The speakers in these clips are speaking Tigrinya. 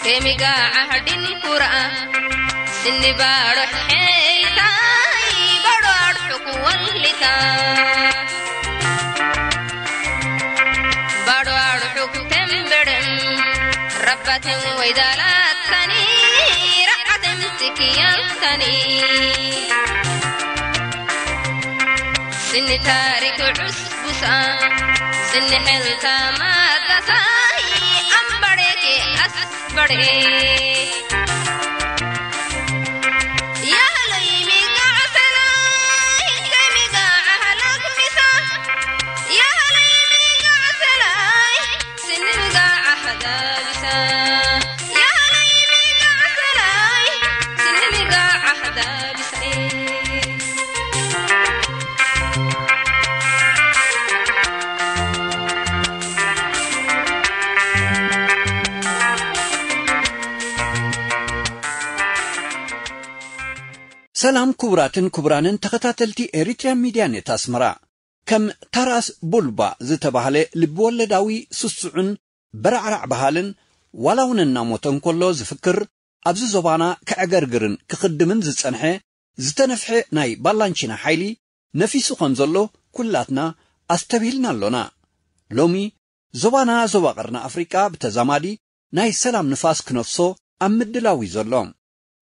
Temiga ahdin kura sinni baro heita baro arhuku wallita baro arhuku temberem rabbatin waidalatani ra'atin tikiyantani sinni tarik usbusa sinni helta madasai ambareke asbare. ሰላም ክቡራትን ክቡራንን ተኸታተልቲ ኤሪትሪያን ሚድያ ኔት ኣስመራ። ከም ታራስ ቡልባ ዝተባህለ ልብወለዳዊ ስሱዕን በራዕራዕ በሃልን ዋላ እውን እናሞተ እንከሎ ዝፍክር ኣብዚ ዞባና ከዕገርግርን ክኽድምን ዝጸንሐ ዝተነፍሐ ናይ ባላንቺና ሓይሊ ነፊሱ ከም ዘሎ ኩላትና ኣስተብሂልና ኣሎና። ሎሚ ዞባና ዞባ ቀርኒ ኣፍሪቃ ብተዛማዲ ናይ ሰላም ንፋስ ክነፍሶ ኣብ ምድላው እዩ ዘሎ።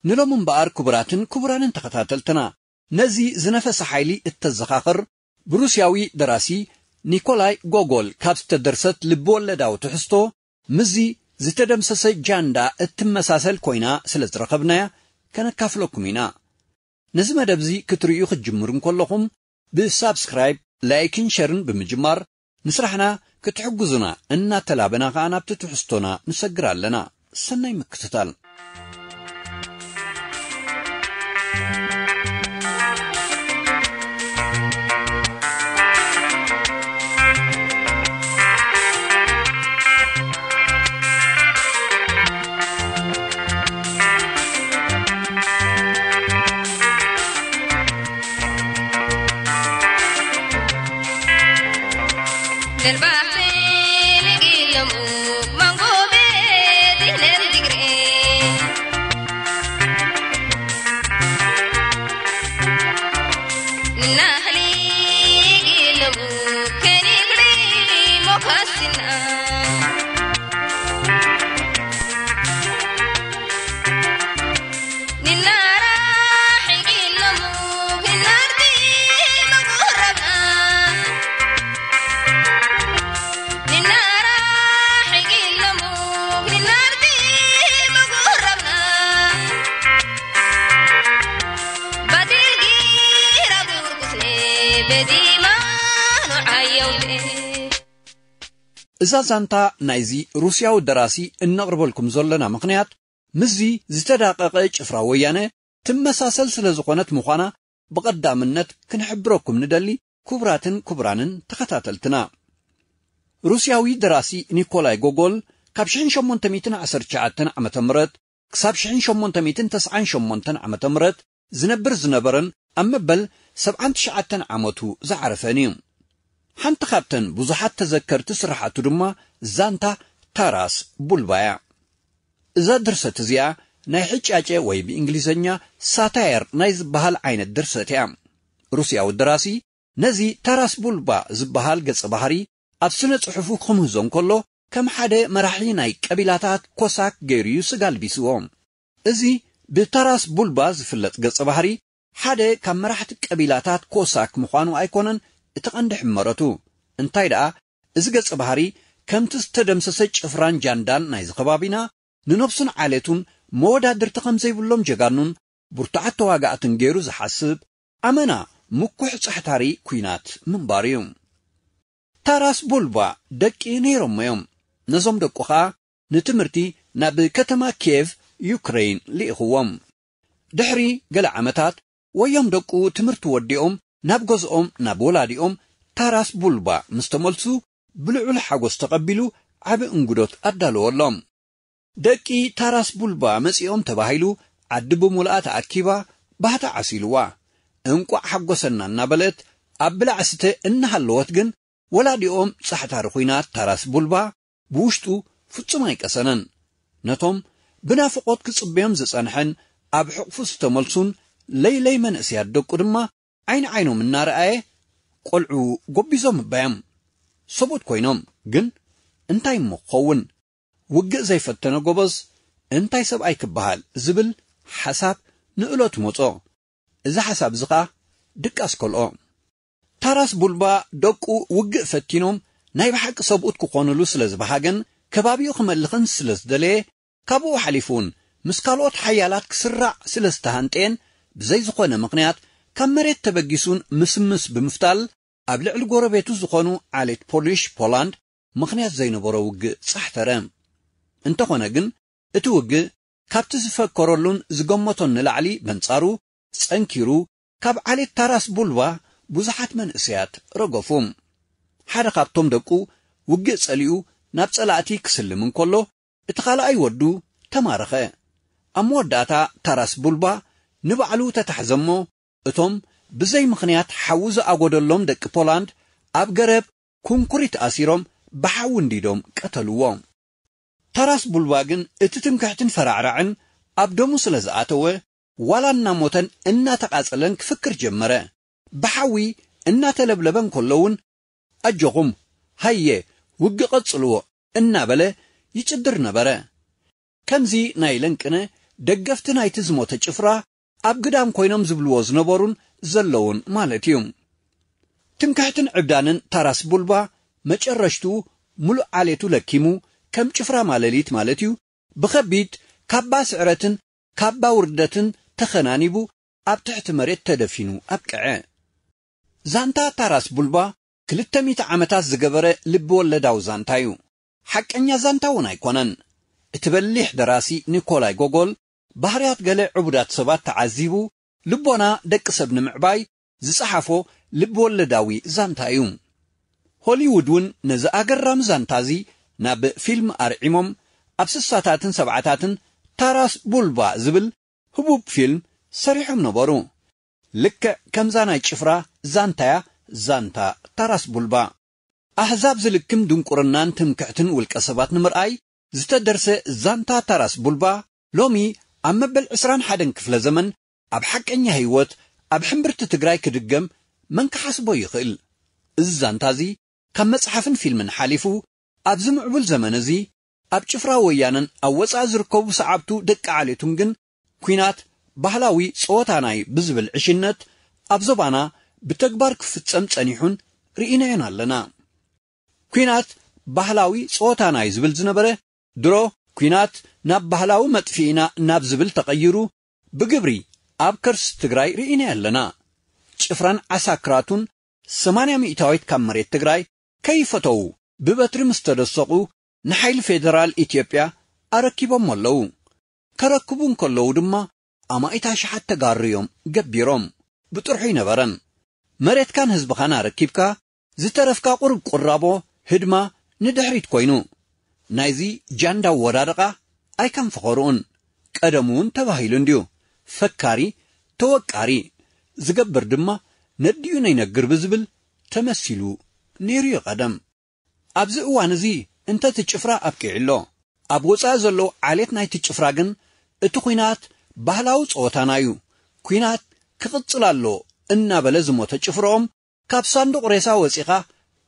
ንሎም እምበኣር ክቡራትን ክቡራንን ተኸታተልትና ነዚ ዝነፈሰ ሓይሊ እተዘኻኽር ብሩስያዊ ደራሲ ኒኮላይ ጎጎል ካብ ዝተደርሰት ልብወለዳዊ ትሕዝቶ ምስዚ ዝተደምሰሰ ጃንዳ እትመሳሰል ኮይና ስለ ዝረኸብናያ ከነካፍለኩም ኢና። ነዚ መደብ እዚ ክትርእዩ ክትጅምሩ እንከለኹም ብሳብስክራይብ፣ ላይክን ሸርን ብምጅማር ንስራሕና ክትሕግዙና እናተላበና ከኣ ናብቲ ትሕዝቶና ንሰግር ኣለና። ሰናይ ምክትታል። እዛ ዛንታ ናይዚ ሩስያዊ ደራሲ እነቕርበልኩም ዘለና ምኽንያት ምስዚ ዝተዳቐቐ ጭፍራ ወያነ ትመሳሰል ስለ ዝኾነት ምዃና ብቐዳምነት ክንሕብረኩም ንደሊ፣ ክቡራትን ክቡራንን ተኸታተልትና፣ ሩስያዊ ደራሲ ኒኮላይ ጎጎል ካብ ሽሕን ሸሞንተ ሚእትን ዓሰርተ ትሽዓተን ዓመተ ምህረት ክሳብ ሽሕን ሸሞንተ ሚእትን ተስዓን ሸሞንተን ዓመተ ምህረት ዝነብር ዝነበረን ኣብ መበል ሰብዓን ትሽዓተን ዓመቱ ዝዓረፈን እዩ። ሓንቲ ካብተን ብዙሓት ተዘከርቲ ስራሓቱ ድማ ዛንታ ታራስ ቡልባ እያ። እዛ ድርሰት እዚኣ ናይ ሕጫጨ ወይ ብእንግሊዝኛ ሳታየር ናይ ዝበሃል ዓይነት ድርሰት እያ። ሩስያዊ ደራሲ ነዚ ታራስ ቡልባ ዝበሃል ገጸ ባህሪ ኣብ ስነ ጽሑፉ ክምህዞ እንከሎ፣ ከም ሓደ መራሒ ናይ ቀቢላታት ኮሳክ ገይሩ እዩ ስጋ ኣልቢስዎ። እዚ ብታራስ ቡልባ ዝፍለጥ ገጸ ባህሪ ሓደ ካብ መራሕቲ ቀቢላታት ኮሳክ ምዃኑ ኣይኮነን እቲ ቀንዲ ሕመረቱ። እንታይ ደኣ፣ እዚ ገጸ ባህሪ ከምቲ ዝተደምሰሰ ጭፍራን ጃንዳን ናይዚ ከባቢና ንነብሱን ዓሌቱን መወዳድርቲ ከም ዘይብሎም ጀጋኑን ብርቱዓት ተዋጋእትን ገይሩ ዝሓስብ ኣመና ምኩሕ ጻሕታሪ ኲናት ምንባሩ እዩ። ታራስ ቡልባ ደቂ ነይሮሞ እዮም። ነዞም ደቁ ኸኣ ንትምህርቲ ናብ ከተማ ኪየቭ ዩክረይን ልኢኽዎም። ድሕሪ ገለ ዓመታት ወዮም ደቁ ትምህርቲ ወዲኦም ናብ ገዝኦም ናብ ወላዲኦም ታራስ ቡልባ ምስ ተመልሱ ብልዑል ሓጎስ ተቐቢሉ ዓቢ እንግዶት ኣዳለወሎም። ደቂ ታራስ ቡልባ መጺኦም ተባሂሉ ዓዲ ብምሉኣ ተኣኪባ ባህታ ዓሲልዋ። እንቋዕ ሓጎሰና እናበለት ኣብ ብላዕ ስተ እናሃለወት ግን ወላዲኦም ጻሕታሪ ኹናት ታራስ ቡልባ ብውሽጡ ፍጹም ኣይቀሰነን። ነቶም ብናፍቖት ክጽበዮም ዝጸንሐን ኣብ ሕቕፉ ዝተመልሱን ለይለይ መንእሰያት ደቁ ድማ ዓይኒ ዓይኖም እናረኣየ ቆልዑ ጎቢዞም እባዮም። ሰብኡት ኮይኖም ግን እንታይ እሞ ክኸውን? ውግእ ዘይፈተነ ጎበዝ እንታይ ሰብኣይ ክበሃል ዝብል ሓሳብ ንእሎ ትመጾ። እዚ ሓሳብ እዚ ኸኣ ድቃስ ከልኦ። ታራስ ቡልባ ደቁ ውግእ ፈቲኖም ናይ ብሓቂ ሰብኡት ክኾኑሉ ስለ ዝበሃገን ከባቢኡ ክመልኽን ስለ ዝደለየ፣ ካብኡ ሓሊፉ እውን ምስ ካልኦት ሓያላት ክስራዕ ስለ ዝተሃንጠየን ብዘይ ዝኾነ ምኽንያት ካብ መሬት ተበጊሱን ምስምስ ብምፍታል ኣብ ልዕሊ ጎረቤቱ ዝኾኑ ዓሌት ፖሊሽ ፖላንድ ምኽንያት ዘይነበሮ ውግእ ጻሕተረ። እንተኾነ ግን እቲ ውግእ ካብቲ ዝፈከረሉን ዝገመቶን ንላዕሊ በንጻሩ ጸንኪሩ ካብ ዓሌት ታራስ ቡልባ ብዙሓት መንእሰያት ረገፉ። ሓደ ካብቶም ደቁ ውግእ ጸሊኡ ናብ ጸላእቲ ክስልም እንከሎ እቲ ካልኣይ ወዱ ተማረኸ። ኣብ መወዳእታ ታራስ ቡልባ ንባዕሉ ተታሕዘሞ እቶም ብዘይ ምኽንያት ሓዊ ዝኣጎደሎም ደቂ ፖላንድ ኣብ ገረብ ኩንኩሪት ኣሲሮም ብሓዊ እንዲዶም ቀተልዎ። ታራስ ቡልባ ግን እቲ ትምክሕትን ፈራዕራዕን ኣብ ደሙ ስለ ዝኣተወ ዋላ እናሞተን እናተቓጸለን ክፍክር ጀመረ። ብሓዊ እናተለብለበ እንከሎ እውን ኣጆኹም ሃየ ውግእ ቀጽልዎ እናበለ ይጭድር ነበረ። ከምዚ ናይ ለንቅነ ደገፍቲ ናይቲ ዝሞተ ጭፍራ ኣብ ግዳም ኮይኖም ዝብልዎ ዝነበሩን ዘለውን ማለት እዩ። ትምክሕትን ዕብዳንን ታራስ ቡልባ መጨረሽትኡ ምሉእ ዓሌቱ ለኪሙ ከም ጭፍራ ማለሊት ማለት እዩ ብኸቢድ ካባ ስዕረትን ካባ ውርደትን ተኸናኒቡ ኣብ ትሕቲ መሬት ተደፊኑ ኣብቅዐ። ዛንታ ታራስ ቡልባ ክልተ ሚእቲ ዓመታት ዝገበረ ልቢ ወለዳዊ ዛንታ እዩ። ሓቀኛ ዛንታ እውን ኣይኮነን። እቲ በሊሕ ደራሲ ኒኮላይ ጎጎል ባህርያት ገለ ዕቡዳት ሰባት ተዓዚቡ ልቦና ደቂ ሰብ ንምዕባይ ዝጸሓፎ ልቢ ወለዳዊ ዛንታ እዩ። ሆሊውድ እውን ነዚ ኣገራሚ ዛንታ እዚ ናብ ፊልም ኣርዒሞም ኣብ ስሳታትን ሰብዓታትን ታራስ ቡልባ ዝብል ህቡብ ፊልም ሰሪሖም ነበሩ። ልክዕ ከምዛ ናይ ጭፍራ ዛንታያ ዛንታ ታራስ ቡልባ። ኣህዛብ ዝልክም ድንቁርናን ትምክሕትን ውልቀ ሰባት ንምርኣይ ዝተደርሰ ዛንታ ታራስ ቡልባ ሎሚ ኣብ መበል ዕስራን ሓደን ክፍለ ዘመን ኣብ ሓቀኛ ህይወት ኣብ ሕምብርቲ ትግራይ ክድገም መን ክሓስቦ ይኽእል? እዚ ዛንታ እዚ ካብ መጽሓፍን ፊልምን ሓሊፉ ኣብዚ ምዕቡል ዘመን እዚ ኣብ ጭፍራ ወያነን ኣብ ወጻኢ ዝርከቡ ሰዓብቱ ደቂ ዓሌቱን ግን ኲናት ባህላዊ ጸወታናይ ብዝብል ዕሽነት ኣብ ዞባና ብተግባር ክፍጸም ጸኒሑን ርኢናዮን ኣለና። ኲናት ባህላዊ ጸወታናይ ዝብል ዝነበረ ድሮ ኲናት ናብ ባህላዊ መጥፍኢና ናብ ዝብል ተቐይሩ ብግብሪ ኣብ ከርሲ ትግራይ ርኢናዮ ኣለና። ጭፍራን ዓሳክራቱን ሰማንያ ሚእታዊት ካብ መሬት ትግራይ ከይፈተዉ ብበትሪ ምስ ተደሰቑ ንሓይሊ ፌደራል ኢትዮጵያ ኣረኪቦም ኣለዉ። ከረክቡ እንከለዉ ድማ ኣማኢት ኣሽሓት ተጋሩ እዮም ገቢሮም። ብጥርሑ ኣይነበረን። መሬትካን ህዝብኻን ኣረኪብካ፣ ዝተረፍካ ቁሩብ ቁራቦ ህድማ ንድሕሪት ኮይኑ። ናይዚ ጃንዳ ኣወዳድቓ ኣይካን ፈኸርኡን። ቀደም እውን ተባሂሉ እንድዩ። ፈካሪ፣ ተወቃሪ፣ ዝገብር ድማ ነዲኡ ነይነግር ብዝብል ተመሲሉ ነይሩ እዩ ቀደም። ኣብዚ እዋን እዚ እንተ እቲ ጭፍራ ኣብቂዑ ኣሎ። ኣብ ወጻኢ ዘለዉ ዓሌት ናይቲ ጭፍራ ግን እቲ ኲናት ባህላዊ ጸወታና እዩ። ኲናት ክቕጽል ኣሎ እናበለ ዝሞተ ጭፍርኦም ካብ ሳንዱቕ ሬሳ ወጺኻ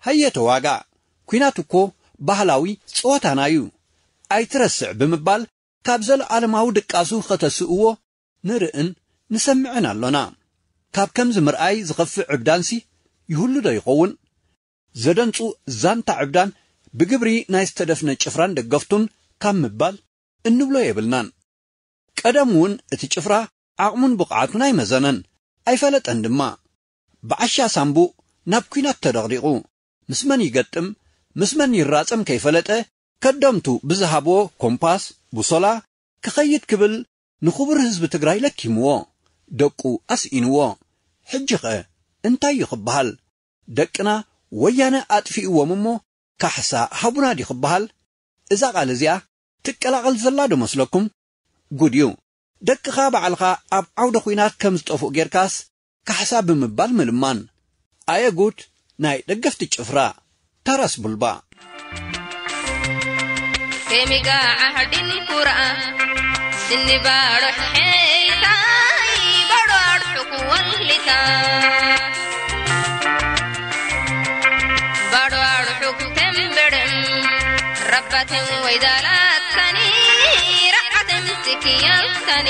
ሃየ ተዋጋእ። ኲናት እኮ ባህላዊ ጸወታና እዩ። ኣይትረስዕ ብምባል ካብ ዘለኣለማዊ ድቃሱ ከተስእዎ ንርእን ንሰምዕን ኣሎና። ካብ ከምዚ ምርኣይ ዝኸፍእ ዕብዳንሲ ይህሉ ዶ ይኸውን? ዘደንጹ ዛንታ ዕብዳን ብግብሪ ናይ ዝተደፍነ ጭፍራን ደገፍቱን ካብ ምባል እንብሎ የብልናን። ቀደም እውን እቲ ጭፍራ ዓቕሙን ብቕዓቱን ኣይመዘነን፣ ኣይፈለጠን ድማ። ብዓሻ ሳምቡእ ናብ ኲናት ተደቕዲቑ፣ ምስ መን ይገጥም፣ ምስ መን ይራጸም ከይፈለጠ፣ ከደምቱ ብዝሃብዎ ኮምፓስ፣ ቡሶላ፣ ክኸይድ ክብል ንኽቡር ህዝቢ ትግራይ ለኪምዎ፣ ደቁ ኣስኢንዎ። ሕጂ ኸ እንታይ እዩ ክበሃል? ደቅና ወያነ ኣጥፊእዎም እሞ ካሕሳ ሃቡና ድዩ ክበሃል? እዛ ቃል እዚኣ ትቀላቐል ዘላ ዶ መስለኩም? ጉድ እዩ። ደቅኻ ባዕልኻ ኣብ ዓውደ ኲናት ከም ዝጠፍኡ ጌርካስ ካሕሳ ብምባል ምልማን። ኣየ ጉድ ናይ ደገፍቲ ጭፍራ። ታራስ ቡልባ። ኬሚጋ ዓህዲን ኩርኣ ስኒ ባዶ ሕይታይ ባዶ ኣድሑክ ወሊታ። ባዶ ኣድሑክ ተንበርም ረባትን ወይዳላታኒ ረዓትን ትክያልታኒ።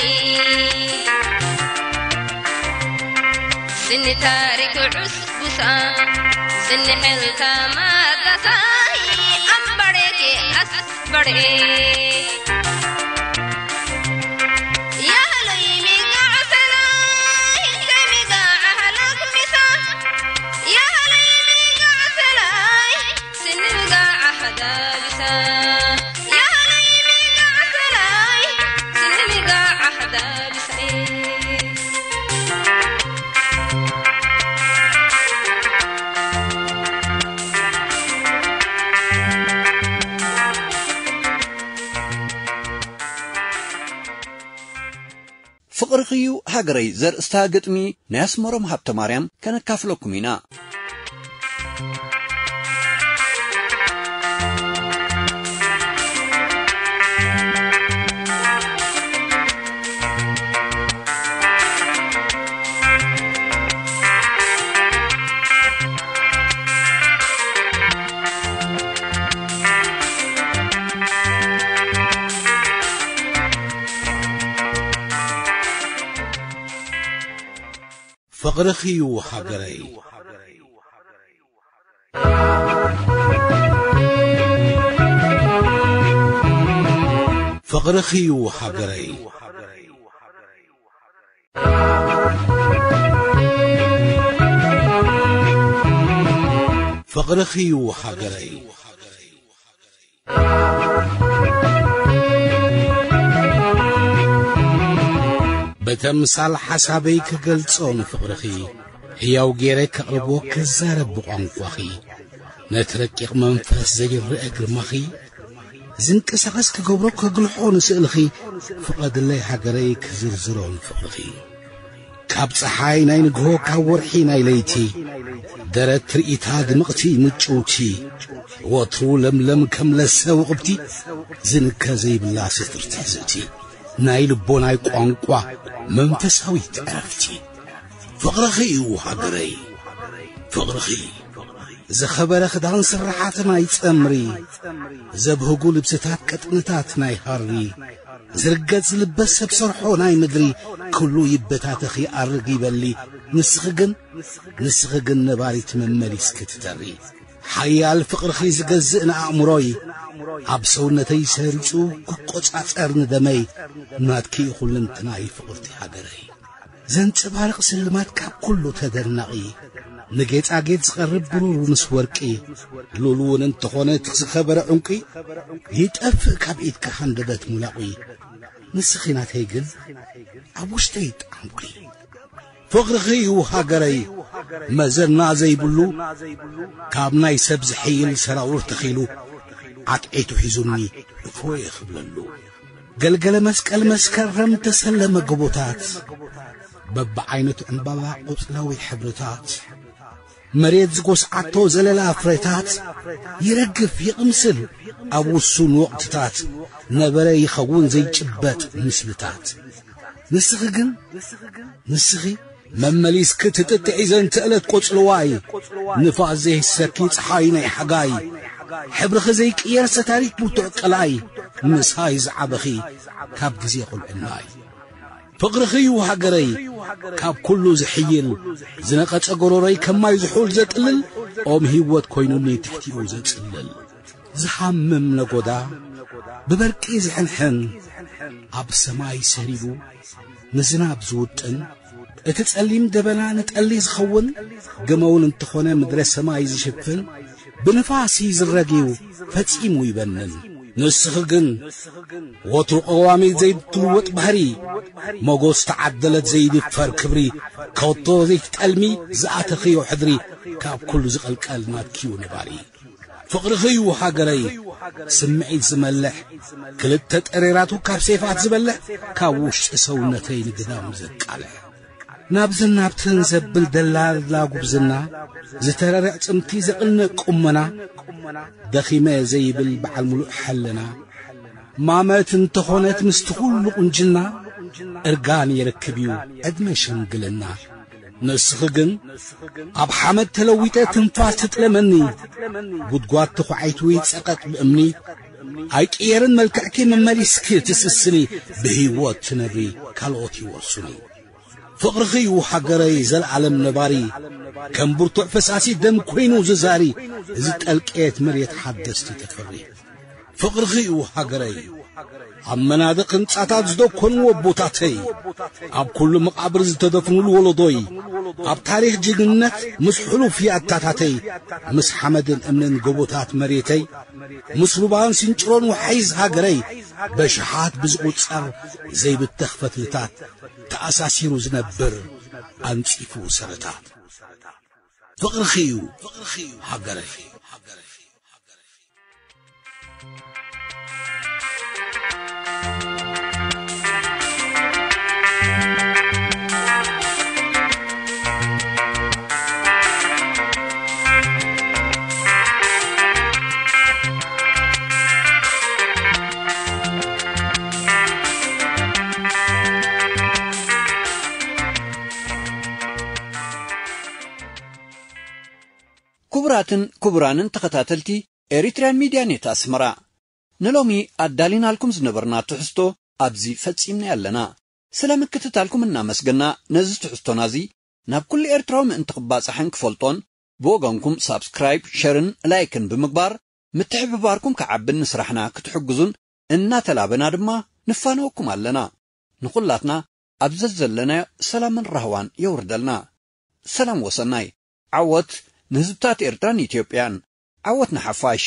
ስኒ ታሪክ ዑስቡሳ ስኒ ሕልታ ማዳሳይ ኣምባሬኬ ኣስባሬ። ያህለይ ሚጋዕ ሰላይ ከሚጋዕ ኣህለክ ሚሳ። ያህለይ ሚጋዕ ሰላይ ስኒ ሚጋዕ ኣህዳቢሳ። ያህለይ ሚጋዕ ሰላይ ስኒ ሚጋዕ ኣህዳቢሳ። ፍቕርኺ እዩ ሃገረይ ዘርእስታ ግጥሚ ናይ ኣስመሮም ሃብተማርያም ከነካፍለኩም ኢና። ፍቕርኺ እዩ ሃገረይ። ፍቕርኺ እዩ ሃገረይ። ፍቕርኺ እዩ ሃገረይ። ብተምሳል ሓሳበይ ክገልጾ ንፍቕርኺ፣ ህያው ገይረ ከቕርቦ ክዛረብ ብቋንቋኺ። ነቲ ረቂቕ መንፈስ ዘይረአ ግርማኺ፣ ዝንቅሳቐስ ክገብሮ ከግልሖ ንስእልኺ፣ ፍቐድለይ ሃገረይ ክዝርዝሮ ንፍቕርኺ። ካብ ጸሓይ ናይ ንግሆ፣ ካብ ወርሒ ናይ ለይቲ፣ ደረት ትርኢታ ድምቕቲ ምጭውቲ፣ ወትሩ ለምለም ከም ለሰ ውቕብቲ፣ ዝንከ ዘይብላ ስፍርቲ ሕዝብቲ፣ ናይ ልቦናይ ቋንቋ መንፈሳዊት ዕረፍቲ። ፍቕርኺ እዩ ሃገረይ፣ ፍቕርኺ። ዝኸበረ ክዳን ስርሓት ናይ ጸምሪ፣ ዘብህጉ ልብስታት ቀጥንታት ናይ ሃሪ፣ ዝርገጽ ዝልበስ ሰብ ሰርሖ ናይ ምድሪ፣ ኩሉ ይበታተኽ ይኣርግ ይበሊ፣ ንስኺ ግን፣ ንስኺ ግን ነባሪት መመሊስኪ ትተሪ። ሓያል ፍቕርኺ ዝገዝእ ንኣእምሮይ፣ ኣብ ሰውነተይ ሰሪጹ ክቆጻጸር ንደመይ፣ ናትኪ እዩ ኩልንትናይ ፍቕርቲ ሃገረይ። ዘንጸባርቕ ስልማት ካብ ኩሉ ተደናቒ፣ ንጌጻጌጥ ዝቐርብ ብሩር ምስ ወርቂ፣ ሉል እውን እንተኾነ እቲ ዝኸበረ ዕንቂ፣ ይጠፍእ ካብ ኢድኪ ሃንደበት ሙላቑ። ንስኺ ናተይ ግን ኣብ ውሽጠይ ጣዕምኪ። ፍቕርኺ እዩ ሃገረይ፣ መዘና ዘይብሉ፣ ካብ ናይ ሰብ ዝሕይል ሰራውር ተኺሉ፣ ዓትዒቱ ሒዙኒ እፎየ ክብለሉ። ገልገለ መስቀል መስከረም ተሰለመ ጎቦታት፣ በብዓይነቱ ዕምባባ ቆጽላዊ ሕብርታት፣ መሬት ዝጎስዓቶ ዘለላ ፍሬታት፣ ይረግፍ ይቕምስል ኣብ ውሱን ወቕትታት፣ ነበረ ይኸውን ዘይጭበጥ ምስልታት። ንስኺ ግን፣ ንስኺ መመሊስኪ ትጥጥዒ ዘንተእለት ቆጽልዋይ፣ ንፋስ ዘይሕሰኪ ጸሓይ ናይ ሓጋይ፣ ሕብርኺ ዘይቅየር ሰታሪክ ብርቱዕ ቀላይ፣ ምሳይ ዝዓበኺ ካብ ግዜ ቁልዕናይ። ፍቕርኺ እዩ ሃገረይ፣ ካብ ኩሉ ዝሕይል፣ ዝነቐጸ ጎሮሮይ ከም ማይ ዝሑል ዘጥልል፣ ኦም ህይወት ኮይኑኒ ትሕቲኡ ዘጽልል። ዝሃምም ነጎዳ ብበርቂ ዝሕንሕን፣ ኣብ ሰማይ ሰሪቡ ንዝናብ ዝውጥን፣ እቲ ጸሊም ደበና ንጠሊ ዝኸውን፣ ግመውን እንተኾነ ምድረ ሰማይ ዝሽፍን፣ ብንፋስ እዩ ዝረግዩ ፈጺሙ ይበንን። ንስኺ ግን ወትሩ ቀዋሚ ዘይትልወጥ ባህሪ፣ ሞጎስ ተዓደለት ዘይድፈር ክብሪ፣ ከቶ ዘይትጠልሚ ዝኣተኽዮ ሕድሪ፣ ካብ ኩሉ ዝቐልቀል ናትኪዩ ነባሪ። ፍቕርኺ እዩ ሃገረይ፣ ስምዒት ዝመልሕ፣ ክልተ ጠሬራቱ ካብ ሴፋት ዝበልሕ፣ ካብ ውሽጢ ሰውነተይ ንግዳም ዘቃልሕ። ናብዝን ናብትን ዘብል ደላላ ጉብዝና፣ ዝተረርዕ ጽምቲ ዘቕንእ ቁመና፣ ደኺመ ዘይብል በዓል ሙሉእ ሐለና፣ ማመት እንተኾነት ምስቲ ኩሉ ቁንጅና፣ እርጋን የርክብ እዩ ዕድመ ሽምግልና። ንስኺ ግን ኣብ ሓመድ ተለዊጠ ትንፋስ ትጥለመኒ፣ ጉድጓድ ተዃዒቱ ይጸቐጥ ብእምኒ፣ ኣይቅየርን መልክዕኪ መመሊስኪ ትስስኒ፣ ብህይወት ትነብሪ ካልኦት ይወርሱኒ። ፍቕርኺ እዩ ሃገረይ ዘለዓለም ነባሪ፣ ከም ብርቱዕ ፈሳሲ ደም ኮይኑ ዝዛሪ፣ እዚ ጠልቄት መሬት ሓደስቲ ተፈሪ። ፍቕርኺ እዩ ሃገረይ፣ ኣብ መናድቕ ህንጻታት ዝደኮንዎ ኣቦታተይ፣ ኣብ ኩሉ መቓብር ዝተደፍኑሉ ወለዶይ፣ ኣብ ታሪኽ ጅግንነት ምስ ሕሉፍ ያታታተይ፣ ምስ ሓመድን እምንን ጎቦታት መሬተይ፣ ምስ ሩባን ስንጭሮን ወሓይዝ ሃገረይ፣ በሽሓት ብዝቑጸር ዘይብተኽ ፈትልታት ተኣሳሲሩ ዝነብር ኣንጺፉ ሰረታት። ፍቕርኺ እዩ ሃገረይ። ክቡራትን ክቡራንን ተኸታተልቲ ኤሪትርያን ሚድያ ኔት ኣስመራ፣ ንሎሚ ኣዳሊናልኩም ዝነበርና ትሕዝቶ ኣብዚ ፈጺምና ኣለና። ስለ ምክትታልኩም እናመስገና፣ ነዚ ትሕዝቶና እዚ ናብ ኩሉ ኤርትራዊ ምእንቲ ክባጻሕን ክፈልጦን፣ ብወገንኩም ሳብስክራይብ፣ ሸርን ላይክን ብምግባር ምትሕብባርኩም ክዓብን ንስራሕና ክትሕግዙን እናተላበና ድማ ንፋነወኩም ኣለና። ንኹላትና ኣብ ዘዘለናዮ ሰላምን ራህዋን የውርደልና። ሰላም ወሰናይ። ዓወት ንህዝብታት ኤርትራን ኢትዮጵያን። ዓወት ንሓፋሽ።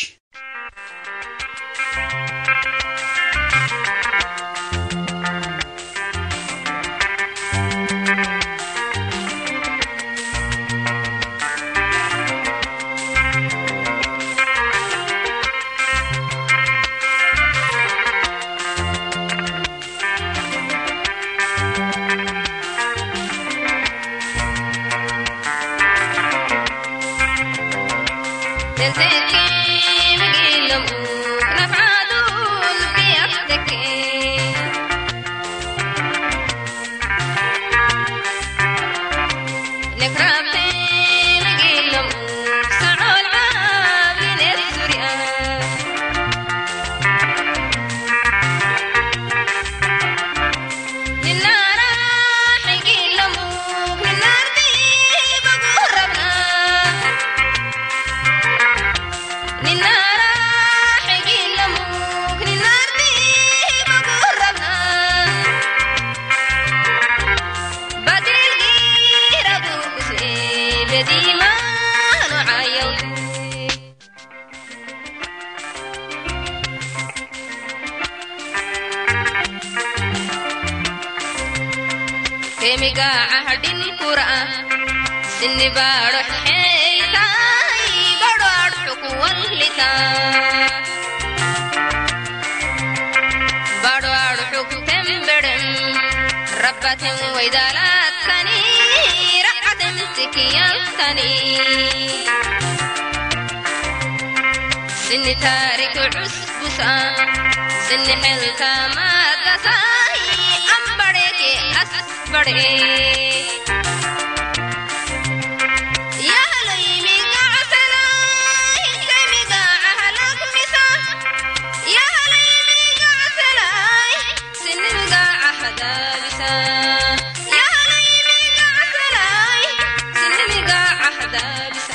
ጋዓ ድንኩራ ስኒ ባዶ ሒታ ባዶ ኣድሑክ ወሊታ ባዶ ኣድሑክ ተንበርም ረባትን ወይዳላትካኒ ረዓትን ትክያልካኒ ስኒ ታሪክ ዑስቡሳ ስኒ ሕልካ ማጋሳይ ኣምባሬኬ ኣስበሬ ያህለይ ሚጋ ዓሰላይ ከሚጋ ዓህለክ ሚሳ ያህለይ ሚጋ ዓሰላይ ስኒ ሚጋ ዓህዳ ቢሳ ያህለይ ሚጋ ዓሰላይ ስኒ ሚጋ ዓህዳ ቢሳ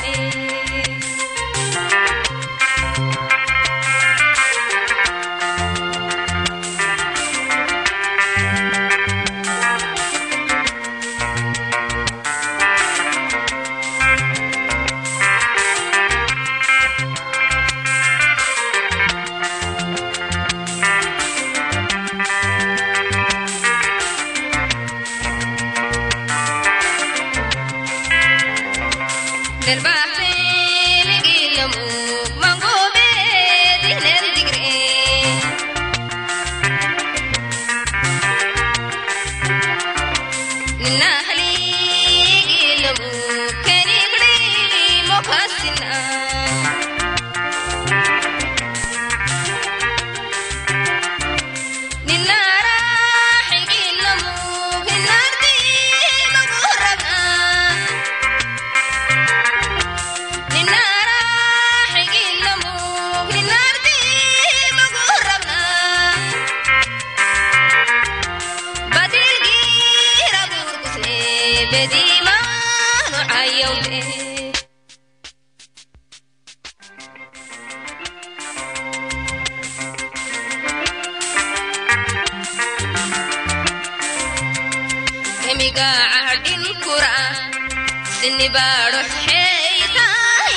ከሚጋ ዓርዲን ኩራ ስኒ ባዶ ሒታይ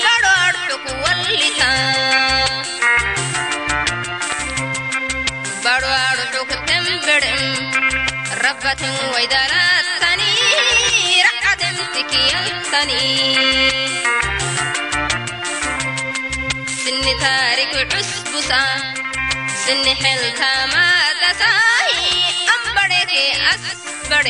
ባዶ ኣርሑክ ወሊታ ባዶ ኣርሑክ ተንበርም ረባትን ወይዳላታኒ ረዓትን ትክያልታኒ ስኒ ታሪክ ዑስቡሳ ስኒ ሕልካ ማጋሳይ ኣምበሬኬ ኣስበሬ